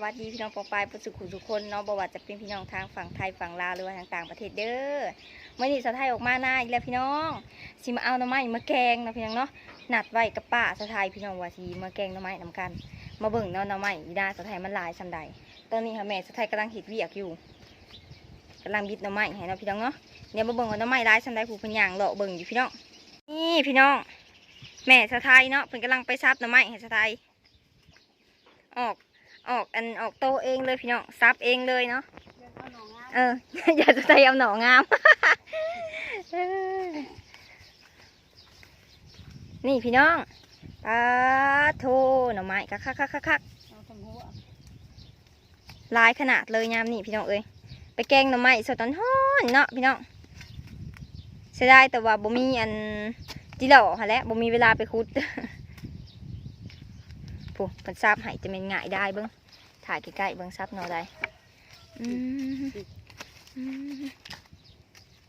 สวัสดีพี่น้องปองปายเบิดสู่ผู้สู่คนเนาะ บ่ว่าจะเป็นพี่น้องทางฝั่งไทยฝั่งลาว หรือว่าทางต่างประเทศเด้อ มื้อนี้สาวไทยออกมานาอีกแล้วพี่น้อง สิมาเอาหน่อไม้มาแกงเนาะพี่น้องเนาะ นัดไว้กับป้าสาวไทยพี่น้องว่าสิมาแกงหน่อไม้นำกัน มาเบิ่งเนาะหน่อไม้อยู่นาสาวไทยมันหลายส่ำใด ตอนนี้หั้นแม่สาวไทยกำลังเฮ็ดเวียกอยู่ กำลังบิดหน่อไม้ให้เนาะพี่น้องเนาะ เดี๋ยวมาเบิ่งว่าหน่อไม้หลายส่ำใด ผู้เพิ่นย่างเลาะเบิ่งอยู่พี่น้อง นี่พี่น้อง แม่สาวไทยเนาะ เพิ่นกำลังไปสับหน่อไม้ให้สาวไทย ออก ออกอัน ออกโตเองเลยพี่น้อง สับเองเลยเนาะ เออ อย่าสาวไทยเอาหน่องาม นี่พี่น้อง ปาดโธ่ หน่อไม้คักๆๆๆ เอาทั้งหัว หลายขนาดเลยยามนี้พี่น้องเอ้ย ไปแกงหน่อไม้สดฮ้อนๆเนาะพี่น้อง เสียดายแต่ว่าบ่มีอัน จิหล่อหั้นแหละ บ่มีเวลาไปขุด พุ้น เพิ่นสับให้จะแม่นง่ายดาย เบิ่ง ถ่ายใกล้ๆ เบิ่งสับหน่อใด อืม อืม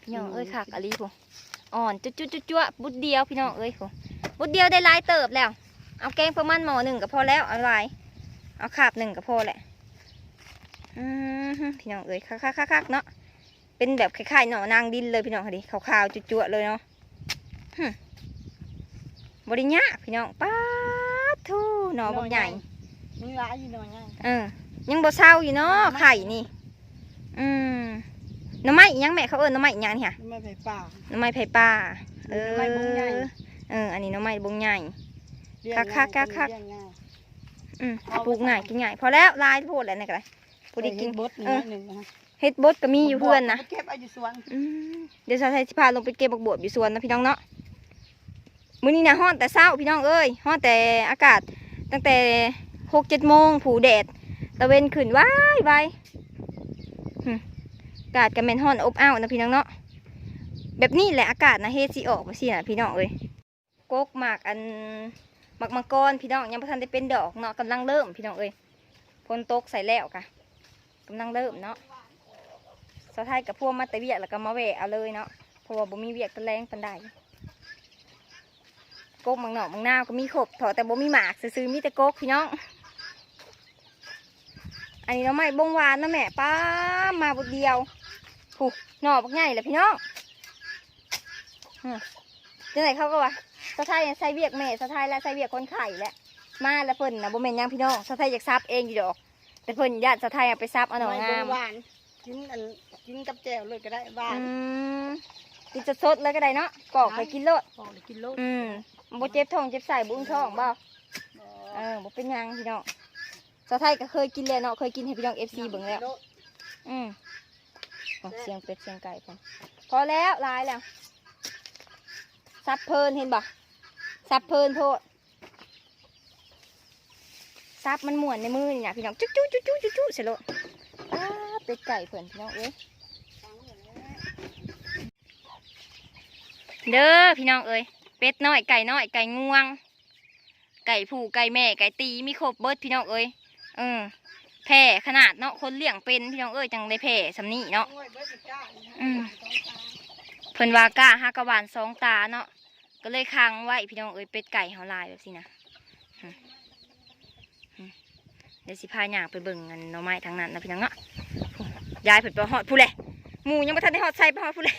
พี่น้องเอ้ย คักอีหลีพุ้น อ่อนจุ๊ๆๆๆ บุดเดียวพี่น้องเอ้ยพุ้น บุดเดียวได้หลายเติบแล้ว เอาแกงประมาณหม้อหนึ่งก็พอแล้ว เอาหลาย เอาคาบหนึ่งก็พอแหละ อืม พี่น้องเอ้ย คักๆๆๆ เนาะ เป็นแบบคล้ายๆ หน่อนางดินเลยพี่น้อง เบิ่งดิ ขาวๆ จุ๊ๆ เลยเนาะ หึ บ่ได้ยากพี่น้อง ป๊าดโธ่ หน่อบักใหญ่ หน่อใหญ่ มันหลายอยู่หน่อใหญ่ เออ ยังบ่เซาอยู่เนาะ หน่อไม้ ไข่นี่ อืม หน่อไม้อีหยังแม่ เขาเอิ้นหน่อไม้อีหยังนี่หะ หน่อไม้ไผ่ป่า หน่อไม้ไผ่ป่า เออ หน่อไม้บงใหญ่ เออ อันนี้หน่อไม้บงใหญ่ เลี้ยงง่าย คักๆๆๆ เลี้ยงง่าย อืม เอา ปลูกง่าย กินง่าย พอแล้ว หลายโพดแล้วนี่ก็ได้ พอดีกิน เฮ็ดบดนี่ เออ หน่อยหนึ่งนะ เห็ดบดก็มีอยู่เฮือนนะ บ่เก็บเอาอยู่สวน อืม เดี๋ยวสาวไทยสิพาลงไปเก็บบักบวบอยู่สวนนะพี่น้องเนาะ มื้อนี้นะฮ้อนแต่เช้าพี่น้องเอ้ย ฮ้อนแต่อากาศตั้งแต่หกเจ็ดโมง ผู้แดดตะเว็นขึ้นไวๆ หึ อากาศก็แม่นฮ้อนอบอ้าวนะพี่น้องเนาะ แบบนี้แหละอากาศนะ เฮดสิออกว่าซี่นะพี่น้องเอ้ย กกหมากอัน หมากมังกรพี่น้อง ยังบ่ทันได้เป็นดอกเนาะ กำลังเริ่มพี่น้องเอ้ย ฝนตกใส่แล้วกะ กำลังเริ่มเนาะ สาวไทยกับพวกมาแต่เวียกแล้วก็มาแวะเอาเลยเนาะ เพราะว่าบ่มีเวียกตอนแลงปานใด กกหมากนอกหมากนาวก็มีครบ เถาะแต่บ่มีหมากซื่อๆ มีแต่กกพี่น้อง อันนี้หน่อไม้บงหวานนะแม่ ป๊า มาบดเดียว พุ้น หน่อบักใหญ่แหละพี่น้อง อืม จั่งใดเขาก็ว่า สาวไทยใส่เวียกแม่ สาวไทยและใส่เวียกคนไข้แหละ มาแล้วเพิ่นน่ะบ่แม่นหยังพี่น้อง สาวไทยอยากสับเองอยู่ดอก แต่เพิ่นย้านสาวไทยเอาไปสับเอาหน่องาม หน่อไม้บงหวาน กินอัน กินกับแจ่วเลยก็ได้ หวาน อืม กินสดๆเลยก็ได้เนาะ ปอกไปกินโลด ปอกเลยกินโลด อืม บ่เจ็บท้องเจ็บไส้ บ่อึท้องบ่ บ่ เออ บ่เป็นหยังพี่น้อง สาวไทยก็เคยกินแล้วเนาะ เคยกินให้พี่น้อง เอฟซี เบิ่งแล้ว อืม โอ้ เสียงเป็ดเสียงไก่พุ้น พอแล้ว หลายแล้ว สับเพลิน เห็นบ่ สับเพลินโพด สับมันม่วนในมือนี่นะพี่น้อง จุ๊จุ๊จุ๊จุ๊จุ๊จุ๊ใส่โลด ป๊า เป็ดไก่เพิ่นพี่น้องเอ้ย เด้อพี่น้องเอ้ย เป็ดน้อย ไก่น้อย ไก่งวง ไก่ผู้ ไก่แม่ ไก่ตี มีครบเบิดพี่น้องเอ้ย เออ แพร่ขนาดเนาะ คนเลี้ยงเป็นพี่น้องเอ้ย จั่งได้แพร่ส่ำนี้เนาะ อืม เพิ่นว่ากล้าหากะหว่านสองตาเนาะ ก็เลยขังไว้พี่น้องเอ้ย เป็ดไก่เฮาหลายแบบซี่นะ อืม อืม เดี๋ยวสิพาย่างไปเบิ่งอันหน่อไม้ทางนั้นนะพี่น้องเนาะ ยายเพิ่นไปฮอดพุ้นแหละ หมู่ยังบ่ทันได้ฮอดไส ไปฮอดพุ้นแหละ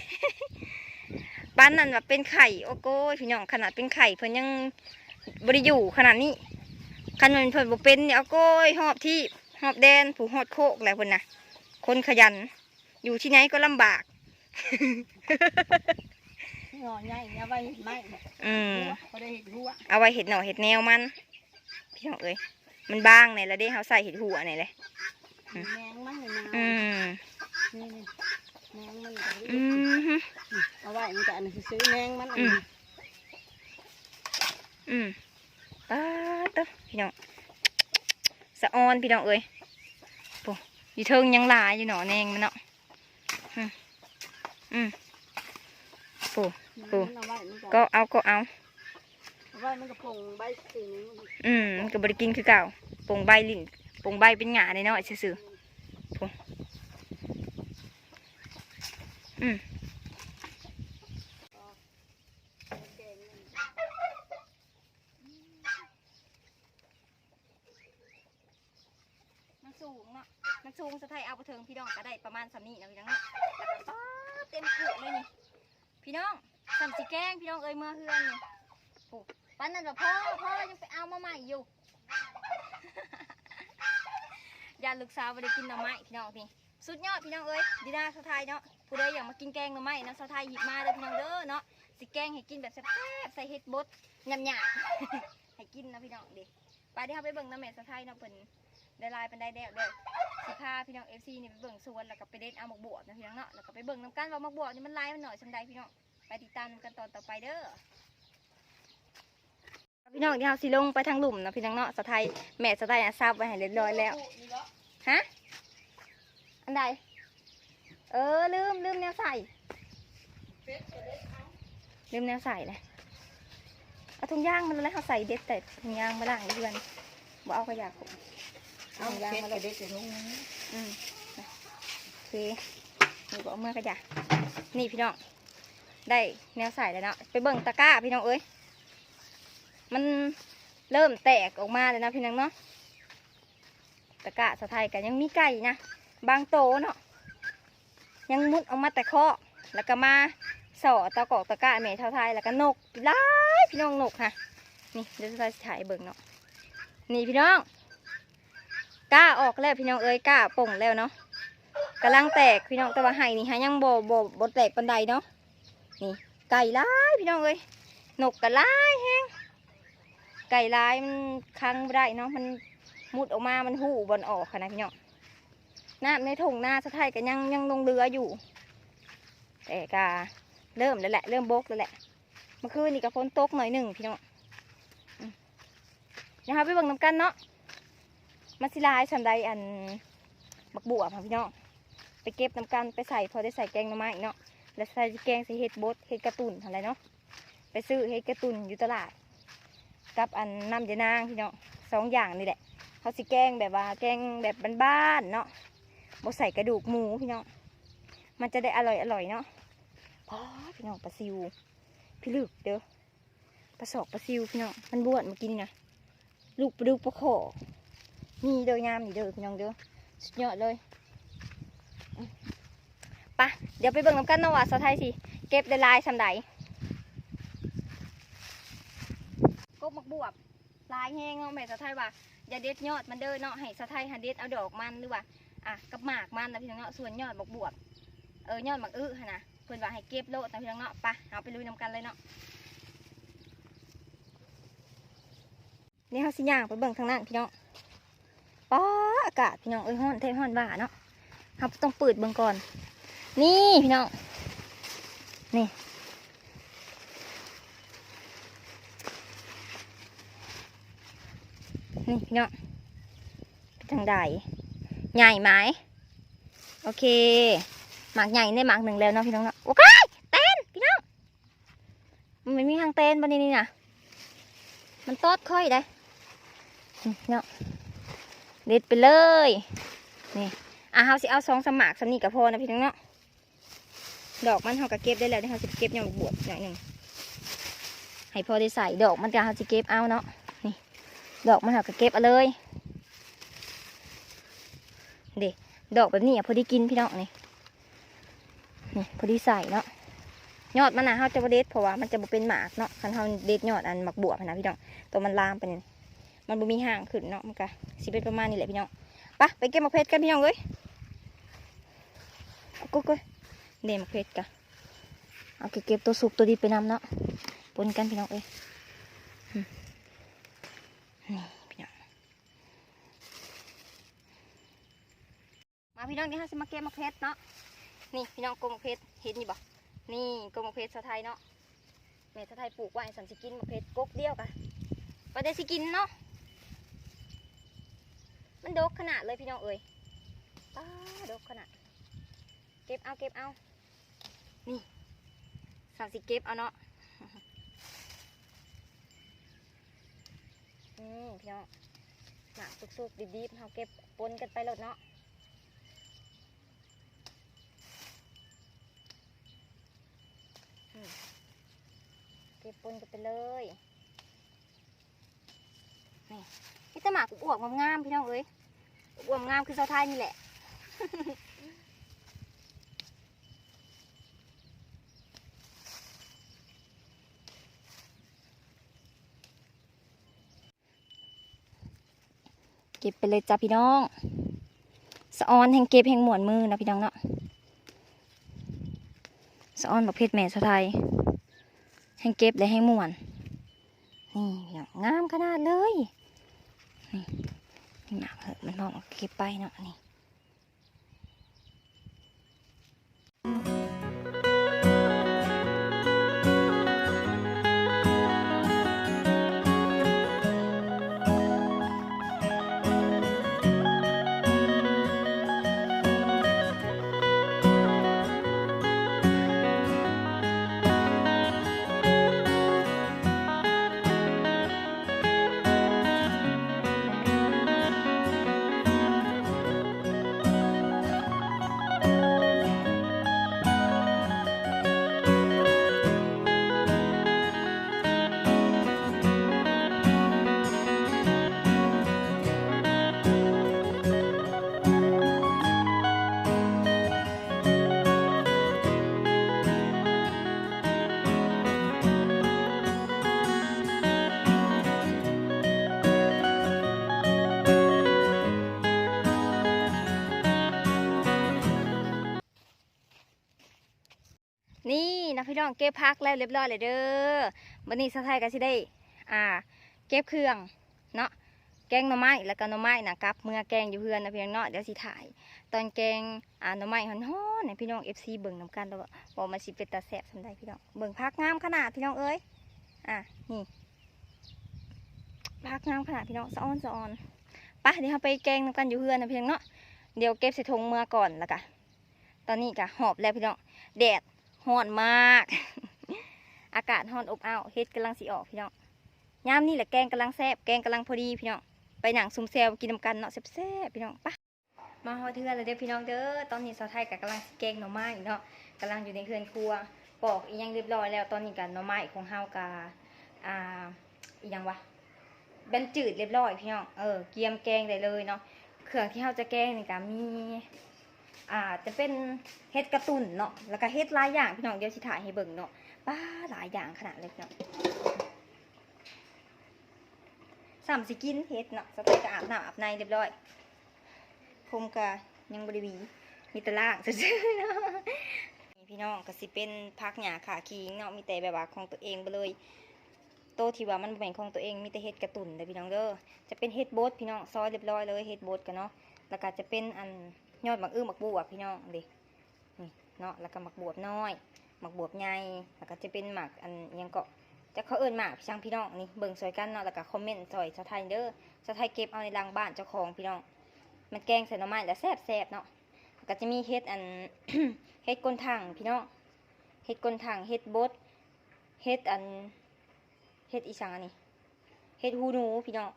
ปานนั้นว่าเป็นไข้ โอ้โกย พี่น้อง ขนาดเป็นไข้เพิ่นยังบ่ได้อยู่ขนาดนี้ คันแม่นเพิ่นบ่เป็นนี่ โอ้โกย ฮอบทีบฮอบแดน ผู้ฮอดโคกแล้วเพิ่นน่ะ คนขยัน อยู่ที่ไหนก็ลำบาก หน่อใหญ่เอาไว้เฮ็ดไม้ อืม หัว บ่ได้เฮ็ดหัว เอาไว้เฮ็ดหน่อเฮ็ดแนวมัน พี่น้องเอ้ย มันบางแหน่ละเด้ เฮาใส่เฮ็ดหัวแหน่เลย อืม แมงมันนี่นะ อืม นี่ๆ แมงมันก็ อืม เอาไว้มันก็อันนี้ซื่อๆ แมงมันอันนี้ อืม อืม ป๊าดโต พี่น้อง สะออนพี่น้องเอ้ย โอ้ อยู่เทิงยังหลายอยู่เนาะ แหน่งมันเนาะ อืม อืม โอ้ โอ้ เอาไว้มันก็ ก็เอา ก็เอา เอาไว้มันก็ปงใบสี อืม มันก็บ่ได้กินคือเก่า ปงใบลิ้น ปงใบเป็นหญ้าน้อยๆ ซื่อๆ โอ้ อืม มันสูง ສູງສະໄທເອົາບໍ່ເຖິງ ພີ່ນ້ອງ ກໍໄດ້ປະມານສ່ຳນີ້ນະ ພີ່ນ້ອງເນາະ. ແລ້ວກໍ ປາດ ເຕັມກະລະເລີຍນີ້ ພີ່ນ້ອງ. ສ່ຳຊິແກງ ພີ່ນ້ອງເອີຍ ເມືອເຮືອນນີ້. ໂອ້ ປານນັ້ນວ່າພໍ ພໍ ຍັງໄປເອົາມາໃໝ່ຢູ່. ຢ້ານລູກສາວບໍ່ໄດ້ກິນໜໍ່ໄມ້ ພີ່ນ້ອງ. ນີ້ ສຸດຍອດ ພີ່ນ້ອງເອີຍ ຢູ່ໜ້າສາວໄທເນາະ. ຜູ້ໃດຢາກມາກິນແກງໜໍ່ໄມ້ນຳສາວໄທ ຮີບມາເດີ ພີ່ນ້ອງເດີເນາະ. ຊິແກງໃຫ້ກິນແບບແຊບໆ ໃສ່ເຫັດບົດຫຍາບໆ ໃຫ້ກິນນະ ພີ່ນ້ອງເດ້. ໄປ ດຽວເຮົາໄປເບິ່ງນຳແມ່ສາວໄທເນາະ ເພິ່ນໄດ້ຫຼາຍປານໃດແລ້ວເດີ. ຊິພາພີ່ນ້ອງເອັຟຊີນີ້ໄປເບິ່ງສວນ ແລ້ວກໍໄປເດັດເອົາໝາກບວບນະ ພີ່ນ້ອງເນາະ. ແລ້ວກໍໄປເບິ່ງນຳກັນວ່າໝາກບວບນີ້ມັນຫຼາຍມັນໜ້ອຍສ່ຳໃດ ພີ່ນ້ອງ. ໄປຕິດຕາມນຳກັນຕອນຕໍ່ໄປເດີ. ພີ່ນ້ອງ ດຽວເຮົາຊິລົງໄປທາງລຸ່ມເນາະ ພີ່ນ້ອງເນາະ. ສາວໄທ ແມ່ສາວໄທນະ ສັບໄວ້ໃຫ້ຮຽບຮ້ອຍແລ້ວ. ຮະ? ອັນໃດ? ເອີ ລືມ ລືມແນວໃສ່ ລືມແນວໃສ່ແຫຼະ. ເອົາຖົງຢາງມາແລ້ວ ເຮົາໃສ່ເດັດແຕ່ຖົງຢາງມາລ້າງເຮືອນ ບໍ່ເອົາຂະຫຍະ. ເອົາເຜັດກະເດັດໃສ່ຖົງ. ອືມ ໂອເຄ ນີ້ບໍ່ເອົາເມືອຂະຫຍະ. ນີ້ ພີ່ນ້ອງ ໄດ້ແນວໃສ່ແລ້ວເນາະ. ໄປເບິ່ງຕະກ້າ ພີ່ນ້ອງເອີຍ ມັນເລີ່ມແຕກອອກມາແລ້ວນະ ພີ່ນ້ອງເນາະ. ຕະກ້າສາວໄທກໍຍັງມີໄກ່ນະ ບາງໂຕເນາະ ຍັງມຸດອອກມາແຕ່ຄອກ ແລ້ວກໍມາສໍ່ຕາກອກຕະກ້າແມ່ສາວໄທ. ແລ້ວກໍນົກຫຼາຍ ພີ່ນ້ອງ ນົກຫະ. ນີ້ ດຽວສາວໄທຊິຖ່າຍໃຫ້ເບິ່ງເນາະ. ນີ້ ພີ່ນ້ອງ ກ້າອອກແລ້ວ ພີ່ນ້ອງເອີຍ ກ້າປົ່ງແລ້ວເນາະ. ກຳລັງແຕກ ພີ່ນ້ອງ ແຕ່ວ່າໄຮ່ນີ້ຫາຍັງບໍ່ ບໍ່ ບໍ່ແຕກປານໃດເນາະ. ນີ້ ໄກ່ຫຼາຍ ພີ່ນ້ອງເອີຍ ນົກກໍຫຼາຍແຮງ. ໄກ່ຫຼາຍມັນຂັງບໍ່ໄດ້ເນາະ ມັນມຸດອອກມາ ມັນຮູ້ບ່ອນອອກຫັ້ນນະ ພີ່ນ້ອງ. ນ້ຳໃນທົ່ງນາສາວໄທກໍຍັງ ຍັງລົງເຫຼືອຢູ່ ແຕ່ກໍເລີ່ມແລ້ວແຫຼະ ເລີ່ມບົກແລ້ວແຫຼະ. ເມື່ອຄືນນີ້ກໍຝົນຕົກໜ້ອຍໜຶ່ງ ພີ່ນ້ອງ. ອືມ ດຽວເຮົາໄປເບິ່ງນຳກັນເນາະ ມັນຊິຫຼາຍສ່ຳໃດ ອັນ ໝາກບວບຫັ້ນ ພີ່ນ້ອງ. ໄປເກັບນຳກັນ ໄປໃສ່ ພໍໄດ້ໃສ່ແກງໜໍ່ໄມ້ເນາະ. ແລ້ວໃສ່ ຊິແກງໃສ່ເຫັດບົດ ເຫັດກະຕຸ່ນຫັ້ນແຫຼະເນາະ. ໄປຊື້ເຫັດກະຕຸ່ນຢູ່ຕະຫຼາດ ກັບອັນນ້ຳຢານາງ ພີ່ນ້ອງ ສອງຢ່າງນີ້ແຫຼະ. ເຮົາຊິແກງແບບວ່າແກງແບບບ້ານໆເນາະ ບໍ່ໃສ່ກະດູກໝູ ພີ່ນ້ອງ ມັນຈະໄດ້ອະລ່ອຍໆເນາະ. ອໍ ພີ່ນ້ອງ ປາຊິວ ພິລຶກເດີ ປາສອກປາຊິວ ພີ່ນ້ອງ ມັນບວດເມື່ອກີ້ນີ້ນະ. ລູກປາດຸກປາຂໍ ມີເດີຍາມນີ້ເດີ ພີ່ນ້ອງເດີ ສຸດຍອດເລີຍ. ອືມ ໄປ ດຽວໄປເບິ່ງນຳກັນເນາະວ່າສາວໄທຊິເກັບໄດ້ຫຼາຍສ່ຳໃດ. ກົກໝາກບວບຫຼາຍແຮງເນາະ ແມ່ສາວໄທວ່າຢ່າເດັດຍອດມັນເດີເນາະ ໃຫ້ສາວໄທຫັ້ນເດັດເອົາດອກມັນ ຫຼືວ່າ ອ່າ ກັບໝາກມັນນະ ພີ່ນ້ອງເນາະ. ສ່ວນຍອດໝາກບວບ ເອີ ຍອດໝາກອຶຫັ້ນນະ ເພິ່ນວ່າໃຫ້ເກັບໂລດນະ ພີ່ນ້ອງເນາະ. ໄປ ເຮົາໄປລຸຍນຳກັນເລີຍເນາະ. ນີ້ເຮົາຊິຍ່າງໄປເບິ່ງທາງນັ້ນ ພີ່ນ້ອງ. ປ້າ ອາກາດ ພີ່ນ້ອງເອີຍ ຮ້ອນແທ້ຮ້ອນວ່າເນາະ. ເຮົາຕ້ອງເປີດເບິ່ງກ່ອນ. ນີ້ ພີ່ນ້ອງ ນີ້ ນີ້ ພີ່ນ້ອງ ເປັນຈັ່ງໃດ? ໃຫຍ່ໄໝ? ໂອເຄ ໝາກໃຫຍ່ໄດ້ໝາກໜຶ່ງແລ້ວເນາະ ພີ່ນ້ອງເນາະ. ໂອ້ຍ ແຕນ ພີ່ນ້ອງ ມັນມີຫາງແຕນບໍ່ນີ້ ນີ້ນະ ມັນຕອດຂ້ອຍໄດ໋. ນີ້ເນາະ ເດັດໄປເລີຍ ນີ້. ອ່າ ເຮົາຊິເອົາສອງສາມໝາກສ່ຳນີ້ກໍພໍນະ ພີ່ນ້ອງເນາະ. ດອກມັນເຮົາກໍເກັບໄດ້ແລ້ວ ດຽວເຮົາຊິເກັບຍອດບວບໜ້ອຍໜຶ່ງ ໃຫ້ພໍໄດ້ໃສ່. ດອກມັນກໍເຮົາຊິເກັບເອົາເນາະ. ນີ້ ດອກມັນເຮົາກໍເກັບເອົາເລີຍ. ເດ້ ດອກແບບນີ້ອະ ພໍດີກິນ ພີ່ນ້ອງ ນີ້ ນີ້ ພໍດີໃສ່ເນາະ. ຍອດມັນນະ ເຮົາຈະບໍ່ເດັດ ເພາະວ່າມັນຈະບໍ່ເປັນໝາກເນາະ. ຄັນເຮົາເດັດຍອດອັນໝາກບວບຫັ້ນນະ ພີ່ນ້ອງ ໂຕມັນລາມໄປນີ້ ມັນບໍ່ມີຫາງຂຶ້ນເນາະ. ມັນກະຊິເປັນປະມານນີ້ແຫຼະ ພີ່ນ້ອງ. ໄປ ໄປເກັບໝາກເຜັດກັນ ພີ່ນ້ອງເອີຍ. ໂອ້ຍ ເດ້ ໝາກເຜັດກະ ເອົາ ເກັບ ເກັບໂຕສຸກໂຕດິບໄປນຳເນາະ ປົນກັນ ພີ່ນ້ອງເອີຍ. ນີ້ ພີ່ນ້ອງ ມາ ພີ່ນ້ອງ ດຽວເຮົາຊິມາເກັບໝາກເຜັດເນາະ. ນີ້ ພີ່ນ້ອງ ກົກໝາກເຜັດ ເຫັນຢູ່ບໍ່? ນີ້ ກົກໝາກເຜັດສາວໄທເນາະ ແມ່ສາວໄທປູກໄວ້ ສັນຊິກິນໝາກເຜັດ ກົກດຽວກະ ປານໃດຊິກິນເນາະ. ມັນດົກຂະໜາດເລີຍ ພີ່ນ້ອງເອີຍ ປ້າ ດົກຂະໜາດ. ເກັບເອົາ ເກັບເອົາ ນີ້ ສາວຊິເກັບເອົາເນາະ. ນີ້ ພີ່ນ້ອງ ໝາກສຸກໆ ດິບໆ ເຮົາເກັບປົນກັນໄປໂລດເນາະ. ນີ້ ເກັບປົນກັນໄປເລີຍ. ນີ້ ມີແຕ່ໝາກອວບໆ ງາມໆ ພີ່ນ້ອງເອີຍ ອວບໆ ງາມຄືສາວໄທນີ້ແຫຼະ. ເກັບໄປເລີຍຈ້າພີ່ນ້ອງ. ສະອອນແຮ່ງເກັບແຮ່ງມ່ວນມືເນາະພີ່ນ້ອງເນາະ. ສະອອນບັກເພັດແມ່ສາວໄທ ແຮ່ງເກັບແລະແຮ່ງມ່ວນ. ນີ້ພີ່ນ້ອງ ງາມຂະໜາດເລີຍ. ນີ້ ນີ້ໝາກເຮີ້ ມັນອອກ ເກັບໄປເນາະ ນີ້. ນີ້ນະພີ່ນ້ອງ ເກັບຜັກແລ້ວລຽບຮ້ອຍແລ້ວເດີ. ບັດນີ້ສາວໄທກໍຊິໄດ້ ອ່າ ເກັບເຄື່ອງເນາະ ແກງໜໍ່ໄມ້ ແລ້ວກໍໜໍ່ໄມ້ນະ ກັບເມືອແກງຢູ່ເຮືອນນະພີ່ນ້ອງເນາະ. ດຽວຊິຖ່າຍຕອນແກງ ອ່າ ໜໍ່ໄມ້ຮ້ອນໆ ໃຫ້ພີ່ນ້ອງເອັຟຊີເບິ່ງນຳກັນ ແລ້ວວ່າມັນຊິເປັນຕາແຊບສ່ຳໃດພີ່ນ້ອງ. ເບິ່ງຜັກງາມຂະໜາດພີ່ນ້ອງເອີຍ. ອ່າ ນີ້ ຜັກງາມຂະໜາດພີ່ນ້ອງ ສະອອນສະອອນ. ໄປ ດຽວເຮົາໄປແກງນຳກັນຢູ່ເຮືອນນະພີ່ນ້ອງເນາະ. ດຽວເກັບໃສ່ຖົງເມືອກ່ອນ ແລ້ວກະ ຕອນນີ້ກະຮອບແລ້ວພີ່ນ້ອງ ແດດຮ້ອນມາກ ອາກາດຮ້ອນອົບອ້າວ ເຫັດກຳລັງຊິອອກພີ່ນ້ອງ. ຍາມນີ້ແຫຼະແກງກຳລັງແຊບ ແກງກຳລັງພໍດີພີ່ນ້ອງ. ໄປນັ່ງຊຸມແຊວກິນນຳກັນເນາະ ແຊບໆ ພີ່ນ້ອງ. ໄປ ມາຮອດເຮືອນແລ້ວເດີພີ່ນ້ອງເດີ. ຕອນນີ້ສາວໄທກະກຳລັງຊິແກງໜໍ່ໄມ້ເນາະ ກຳລັງຢູ່ໃນເຮືອນຄົວ ປອກອີ່ຫຍັງລຽບຮ້ອຍແລ້ວ. ຕອນນີ້ກະໜໍ່ໄມ້ຂອງເຮົາກະ ອ່າ ອີ່ຫຍັງວະ ບັນຈືດລຽບຮ້ອຍພີ່ນ້ອງ. ເອີ ກຽມແກງໄດ້ເລີຍເນາະ. ເຄື່ອງທີ່ເຮົາຈະແກງນີ້ກະມີ ອ່າ ຈະເປັນເຫັດກະຕຸ່ນເນາະ ແລ້ວກະເຫັດຫຼາຍຢ່າງພີ່ນ້ອງ. ດຽວຊິຖ່າຍໃຫ້ເບິ່ງເນາະ. ປ້າ ຫຼາຍຢ່າງຂະໜາດເລີຍພີ່ນ້ອງ. ສ່ຳຊິກິນເຫັດເນາະ. ສາວໄທກະອາບນ້ຳອາບໃນລຽບຮ້ອຍ. ຜົມກະຍັງບໍ່ໄດ້ຫວີ ມີແຕ່ລ້າງຊື່ໆ ເນາະ. ນີ້ພີ່ນ້ອງ ກະຊິເປັນຜັກຫຍ້າຂາຄີງເນາະ ມີແຕ່ແບບວ່າຂອງຕົວເອງເບິດເລີຍ. ໂຕທີ່ວ່າມັນບໍ່ແມ່ນຂອງຕົວເອງ ມີແຕ່ເຫັດກະຕຸ່ນເດີພີ່ນ້ອງເດີ. ຈະເປັນເຫັດບົດພີ່ນ້ອງ ຊອຍລຽບຮ້ອຍເລີຍ ເຫັດບົດກະເນາະ. ແລ້ວກະຈະເປັນອັນຍອດໝາກອຶໝາກບວບພີ່ນ້ອງເດ ນີ້ເນາະ. ແລ້ວກະໝາກບວບນ້ອຍ ໝາກບວບໃຫຍ່ ແລ້ວກະຈະເປັນໝາກອັນຫຍັງເກາະ ຈັກເຂົາເອີ້ນໝາກຫຍັງພີ່ນ້ອງ. ນີ້ເບິ່ງຊ່ອຍກັນເນາະ ແລ້ວກະຄອມເມັນຊ່ອຍສາວໄທເດີ. ສາວໄທເກັບເອົາໃນຫຼັງບ້ານເຈົ້າຂອງພີ່ນ້ອງ. ມັນແກງໃສ່ໜໍ່ໄມ້ແລ້ວແຊບໆ ເນາະ. ແລ້ວກະຈະມີເຫັດອັນ ເຫັດກົ້ນຖັງພີ່ນ້ອງ ເຫັດກົ້ນຖັງ ເຫັດບົດ ເຫັດອັນ ເຫັດອີ່ຫຍັງອັນນີ້ ເຫັດຫູໜູພີ່ນ້ອງ.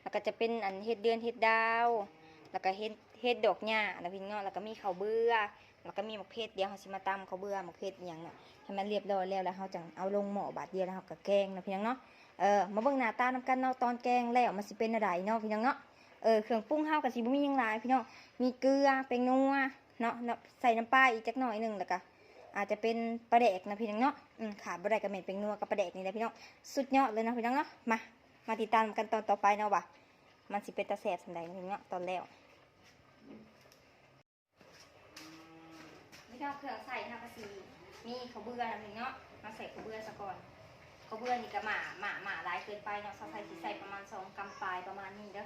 ແລ້ວກະຈະເປັນອັນເຫັດເດືອນ ເຫັດດາວ ແລ້ວກະເຫັດ ເຫັດດອກຫຍ້ານະພີ່ນ້ອງ. ແລ້ວກະມີເຂົ້າເບືອ ແລ້ວກະມີໝາກເຜັດ. ດຽວເຮົາຊິມາຕຳເຂົ້າເບືອ ໝາກເຜັດອີ່ຫຍັງເນາະ ໃຫ້ມັນລຽບຮ້ອຍແລ້ວ ແລ້ວເຮົາຈັ່ງເອົາລົງໝໍ້ບາດດຽວ ແລ້ວເຮົາກະແກງເນາະພີ່ນ້ອງເນາະ. ເອີ ມາເບິ່ງໜ້າຕານຳກັນເນາະ ຕອນແກງແລ້ວມັນຊິເປັນແນວໃດເນາະພີ່ນ້ອງເນາະ. ເອີ ເຄື່ອງປຸງເຮົາກະຊິບໍ່ມີຫຍັງຫຼາຍພີ່ນ້ອງ ມີເກືອ ແປ້ງນົວ ເນາະ ເນາະ ໃສ່ນ້ຳປາອີກຈັກໜ້ອຍໜຶ່ງ ແລ້ວກະອາດຈະເປັນປາແດກນະພີ່ນ້ອງເນາະ. ອືມ ຂາດບໍ່ໄດ້ກະແມ່ນແປ້ງນົວກັບປາແດກນີ້ແຫຼະພີ່ນ້ອງ ສຸດຍອດເລີຍເນາະພີ່ນ້ອງເນາະ. ມາ ມາຕິດຕາມກັນຕອນຕໍ່ໄປເນາະ ວ່າມັນຊິເປັນຕາແຊບສ່ຳໃດເນາະພີ່ນ້ອງເນາະ. ຕອນແລ້ວ ນີ້ເນາະ ເຄື່ອງໃສ່ເຮົາກະຊິມີເຂົ້າເບືອນຳນີ້ເນາະ ມາໃສ່ເຂົ້າເບືອສາກ່ອນ. ເຂົ້າເບືອນີ້ກະໝ້າ ໝ້າ ໝ້າຫຼາຍເກີນໄປເນາະ ສາວໄທຊິໃສ່ປະມານສອງກຳປາຍ ປະມານນີ້ເດີ.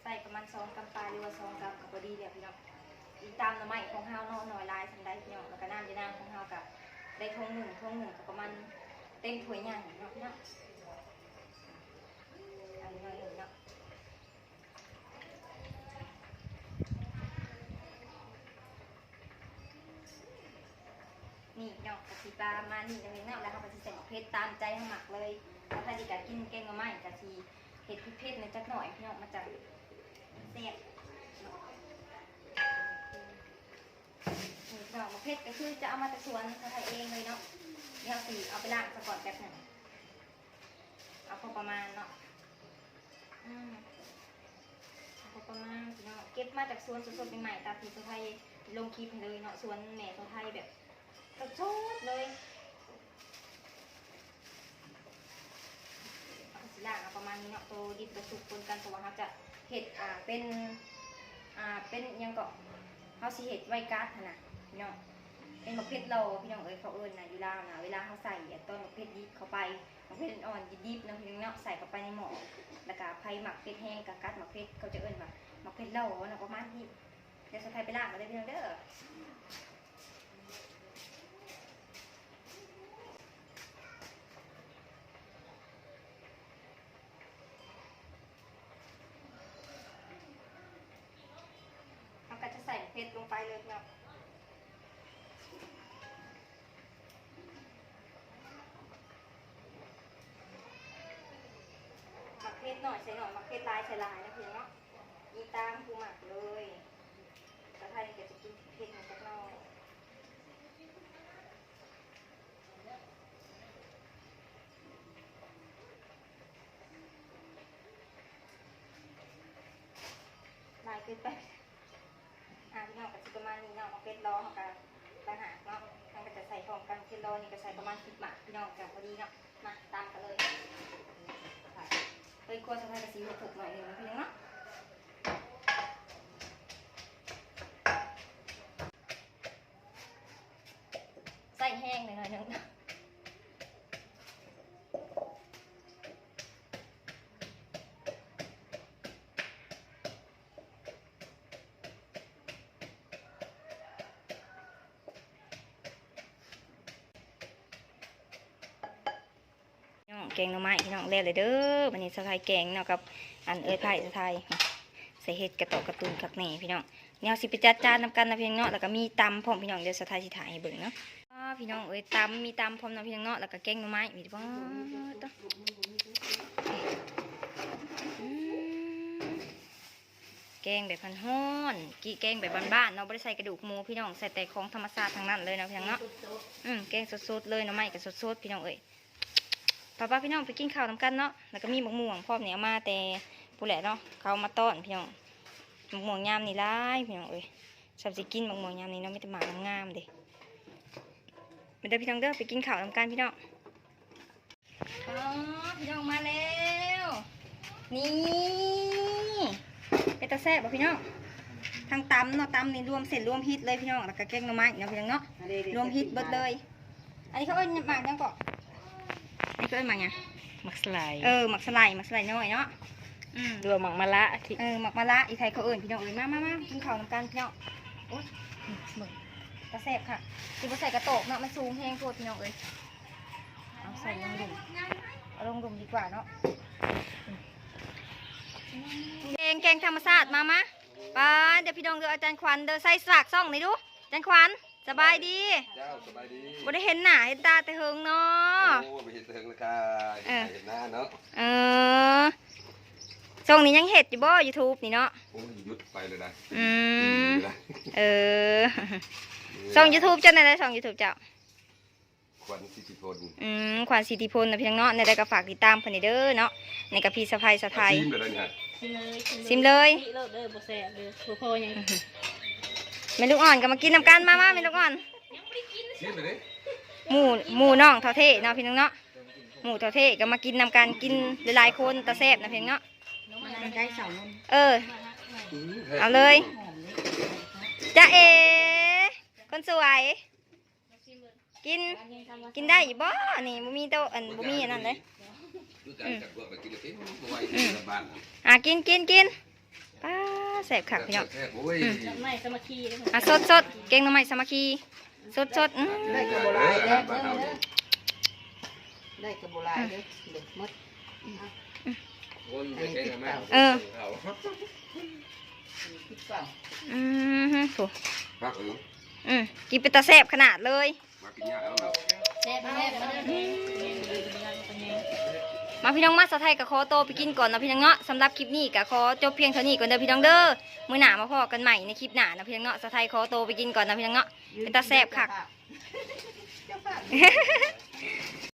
ໃສ່ປະມານສອງກຳປາຍ ຫຼືວ່າສອງກຳກະພໍດີແລ້ວພີ່ນ້ອງ. ອີງຕາມໜໍ່ໄມ້ຂອງເຮົາເນາະ ໜ້ອຍຫຼາຍສ່ຳໃດພີ່ນ້ອງ. ແລ້ວກະນ້ຳຢານາງຂອງເຮົາກະໄດ້ຖົງໜຶ່ງ ຖົງໜຶ່ງກະປະມານເຕັມຖ້ວຍໃຫຍ່ເນາະພີ່ນ້ອງ. ເອົາໜ້ອຍໜຶ່ງເນາະ. ນີ້ເນາະ ກະຊິປະມານນີ້ນະພີ່ນ້ອງ. ແລ້ວເຮົາກະຊິໃສ່ໝາກເຜັດຕາມໃຈເຮົາມັກເລີຍ. ຖ້າໃຜທີ່ກະກິນແກງໜໍ່ໄມ້ກະຊິເຮັດເຜັດໆ ແດ່ຈັກໜ້ອຍພີ່ນ້ອງ ມັນຈັ່ງແຊບເນາະ. ນີ້ເນາະ ໝາກເຜັດກະຄືຈະເອົາມາແຕ່ສວນຂອງໄທເອງເລີຍເນາະ. ດຽວຊິເອົາໄປລ້າງສາກ່ອນແປັບໜຶ່ງ ເອົາພໍປະມານເນາະ. ມາຈາກສວນສົດໆໃໝ່ໆ ຕາມທີ່ສາວໄທລົງຄລິບໃຫ້ເລີຍເນາະ ສວນແມ່ສາວໄທແບບສົດໆເລີຍ. ເຮົາກໍຊິລ້າງເອົາປະມານນີ້ເນາະ ໂຕດິບໂຕສຸກປົນກັນ ເພາະວ່າເຮົາຈະເຮັດ ອ່າ ເປັນ ອ່າ ເປັນຫຍັງເກາະ ເຮົາຊິເຮັດໄວກັດຫັ້ນນະພີ່ນ້ອງ. ເປັນໝາກເຜັດຫຼໍ່ພີ່ນ້ອງເອີຍ ເຂົາເອີ້ນນະ ຢູ່ລາວນະ ເວລາເຮົາໃສ່ອັນຕອນໝາກເຜັດດິບເຂົ້າໄປ ໝາກເຜັດອ່ອນໆ ດິບໆເນາະພີ່ນ້ອງເນາະ ໃສ່ເຂົ້າໄປໃນໝໍ້ ແລ້ວກະໃຜມັກເຜັດແຮງກະກັດໝາກເຜັດ ເຂົາຈະເອີ້ນວ່າໝາກເຜັດຫຼໍ່ເນາະ ປະມານນີ້. ດຽວສາວໄທໄປລ້າງກ່ອນເດີພີ່ນ້ອງເດີ. ເຮົາກໍຈະໃສ່ເຜັດລົງໄປເລີຍເນາະ ໝາກເຜັດໜ້ອຍໃສ່ໜ້ອຍ ໝາກເຜັດຫຼາຍໃສ່ຫຼາຍນະພີ່ນ້ອງເນາະ ອີງຕາມຜູ້ມັກເລີຍ. ສາວໄທນີ້ກໍຈະກິນເຜັດແດ່ຈັກໜ້ອຍ ຫຼາຍເກີນໄປ. ອ່າ ພີ່ນ້ອງ ກໍຊິປະມານນີ້ເນາະ ໝາກເຜັດຫຼໍ່ເຮົາກໍຕ່າງຫາກເນາະ ມັນກໍຈະໃສ່ພ້ອມກັນ ເຜັດຫຼໍ່ນີ້ກໍໃສ່ປະມານສິບໝາກ ພີ່ນ້ອງ ກໍພໍດີເນາະ. ມາຕຳກັນເລີຍ ເຮີ້ຍ ຄົວສາວໄທກໍຊິຫົກໆໜ້ອຍໜຶ່ງເນາະ ພີ່ນ້ອງເນາະ. ໃສ່ແຮງໜ້ອຍໜຶ່ງ. ພີ່ນ້ອງ ແກງໜໍ່ໄມ້ພີ່ນ້ອງ ແລ້ວເລີຍເດີ. ບັດນີ້ສາວໄທແກງເນາະ ກັບອັນເອື້ອຍໃພ້ສາວໄທ ໃສ່ເຫັດກະຕອກກະຕຸນຄັກແນ່ພີ່ນ້ອງ. ດຽວເຮົາຊິໄປຈັດຈານນຳກັນນະພີ່ນ້ອງເນາະ ແລ້ວກໍມີຕຳພ້ອມພີ່ນ້ອງ ດຽວສາວໄທຊິຖ່າຍໃຫ້ເບິ່ງເນາະ. ອ້າ ພີ່ນ້ອງເອີຍ ຕຳ ມີຕຳພ້ອມນະພີ່ນ້ອງເນາະ ແລ້ວກໍແກງໜໍ່ໄມ້ ມີບໍ່ ອືມ ແກງແບບຮ້ອນໆ ກິ ແກງແບບບ້ານໆເນາະ ບໍ່ໄດ້ໃສ່ກະດູກໝູພີ່ນ້ອງ ໃສ່ແຕ່ຂອງທຳມະຊາດທັງນັ້ນເລີຍເນາະພີ່ນ້ອງເນາະ. ອືມ ແກງສົດໆເລີຍ ໜໍ່ໄມ້ກໍສົດໆ ພີ່ນ້ອງເອີຍ. ໄປໆ ພີ່ນ້ອງ ໄປກິນເຂົ້ານຳກັນເນາະ ແລ້ວກໍມີໝາກມ່ວງພ້ອມນີ້ ເອົາມາແຕ່ພຸ້ນແຫຼະເນາະ ເຂົາເອົາມາຕ້ອນພີ່ນ້ອງ. ໝາກມ່ວງຍາມນີ້ຫຼາຍພີ່ນ້ອງເອີຍ ຊ່ຳຊິກິນໝາກມ່ວງຍາມນີ້ເນາະ ມີແຕ່ໝາກງາມໆເດ້. ມາເດີພີ່ນ້ອງເດີ ໄປກິນເຂົ້ານຳກັນພີ່ນ້ອງ. ອໍ ພີ່ນ້ອງມາແລ້ວ ນີ້ ເປັນຕາແຊບບໍ່ພີ່ນ້ອງ? ທັງຕຳເນາະ ຕຳນີ້ລວມເສັ້ນລວມຮີດເລີຍພີ່ນ້ອງ ແລ້ວກໍແກງໜໍ່ໄມ້ເນາະພີ່ນ້ອງເນາະ ລວມຮີດເບິດເລີຍ. ອັນນີ້ເຂົາເອີ້ນໝາກຫຍັງເກາະ? ອັນນີ້ເຂົາເອີ້ນໝາກຫຍັງ? ໝາກສະໄລ. ເອີ ໝາກສະໄລ ໝາກສະໄລນ້ອຍເນາະ. ອືມ ຫຼືວ່າໝາກມະລະ ເອີ ໝາກມະລະ ອີໄທເຂົາເອີ້ນພີ່ນ້ອງເອີຍ. ມາ ມາ ມາ ກິນເຂົ້ານຳກັນພີ່ນ້ອງ. ໂອ້ຍ ເບິ່ງ ຕາແຊບຄັກ ຊິບໍ່ໃສ່ກະໂຕກເນາະ ມັນສູງແຮງໂພດພີ່ນ້ອງເອີຍ. ເອົາໃສ່ລົງດຸ່ມ ເອົາລົງດຸ່ມດີກວ່າເນາະ. ແກງ ແກງທຳມະຊາດ ມາ ມາ ປາ ເດີພີ່ນ້ອງເດີ ອາຈານຂວັນເດີ ໃສ່ສາກຊ່ອງນີ້ດູ ອາຈານຂວັນ ສະບາຍດີ. ເຈົ້າ ສະບາຍດີ. ບໍ່ໄດ້ເຫັນໜ້າເຫັນຕາແຕ່ເຫິງເນາະ. ໂອ້ ບໍ່ເຫັນແຕ່ເຫິງລະກະ ເອີ ເຮັດໄຮ່ເຮັດນາເນາະ. ເອີ ຊ່ອງນີ້ຍັງເຮັດຢູ່ບໍ່ ຢູທູບນີ້ເນາະ? ໂອ້ຍ ຢຸດໄປແລ້ວນະ. ອືມ ເອີ ຊ່ອງຢູທູບເຈົ້າແນວໃດ ຊ່ອງຢູທູບເຈົ້າ? ຂວັນສິດທິພົນ. ອືມ ຂວັນສິດທິພົນນະພີ່ນ້ອງເນາະ ແນວໃດກໍຝາກຕິດຕາມເພິ່ນແດ່ເດີເນາະ. ນີ້ກໍພີ່ສະໃພ້ສາວໄທ ຊິມເລີຍ ຊິມເລີຍ ຊິມເລີຍ ເລີດເດີ ບໍ່ແຊບເດີ ບໍ່ພໍຫຍັງ. ແມ່ລູກອ່ອນກໍມາກິນນຳກັນ ມາ ມາ ແມ່ລູກອ່ອນ ຊິມເລີຍເດ້. ໝູ່ ໝູ່ນ້ອງເຖົ້າເທເນາະພີ່ນ້ອງເນາະ ໝູ່ເຖົ້າເທກໍມາກິນນຳກັນ ກິນຫຼາຍໆຄົນ ຕາແຊບນະພີ່ນ້ອງເນາະ. ເອີ ເອົາເລີຍ ຈ໊ະເອ ຄົນສວຍ. ກິນ ກິນໄດ້ຢູ່ບໍ່? ອັນນີ້ບໍ່ມີໂຕະ ອັນ ບໍ່ມີອັນນັ້ນເດ້. ອືມ ອ່າ ກິນ ກິນ ກິນ ປາ ແຊບຄັກພີ່ນ້ອງ. ແຊບໆ ໂອ້ຍ ອືມ ໜໍ່ໄມ້ສາມັກຄີເດ້ ອ່າ ສົດໆ ແກງໜໍ່ໄມ້ສາມັກຄີ ສົດໆ. ອືມ ໄດ້ກໍບໍ່ຫຼາຍເດ້ ໄດ້ກໍບໍ່ຫຼາຍເດ້ ເບິດໝົດ. ເອີ ອືມ ໂຫ ຄັກເອີຍ ອືມ ກິນເປັນຕາແຊບຂະໜາດເລີຍ. ມາກິນຍາກແລ້ວເນາະ ແຊບໆ ມາເດີ ມາພີ່ນ້ອງ ມາ ສາວໄທກໍຂໍໂຕໄປກິນກ່ອນເນາະພີ່ນ້ອງເນາະ. ສຳລັບຄລິບນີ້ກໍຂໍຈົບພຽງເທົ່ານີ້ກ່ອນເດີພີ່ນ້ອງເດີ. ມື້ໜ້າມາພໍ້ກັນໃໝ່ໃນຄລິບໜ້າເນາະພີ່ນ້ອງເນາະ. ສາວໄທຂໍໂຕໄປກິນກ່ອນເນາະພີ່ນ້ອງເນາະ. ເປັນຕາແຊບຄັກ ເຈົ້າພາບ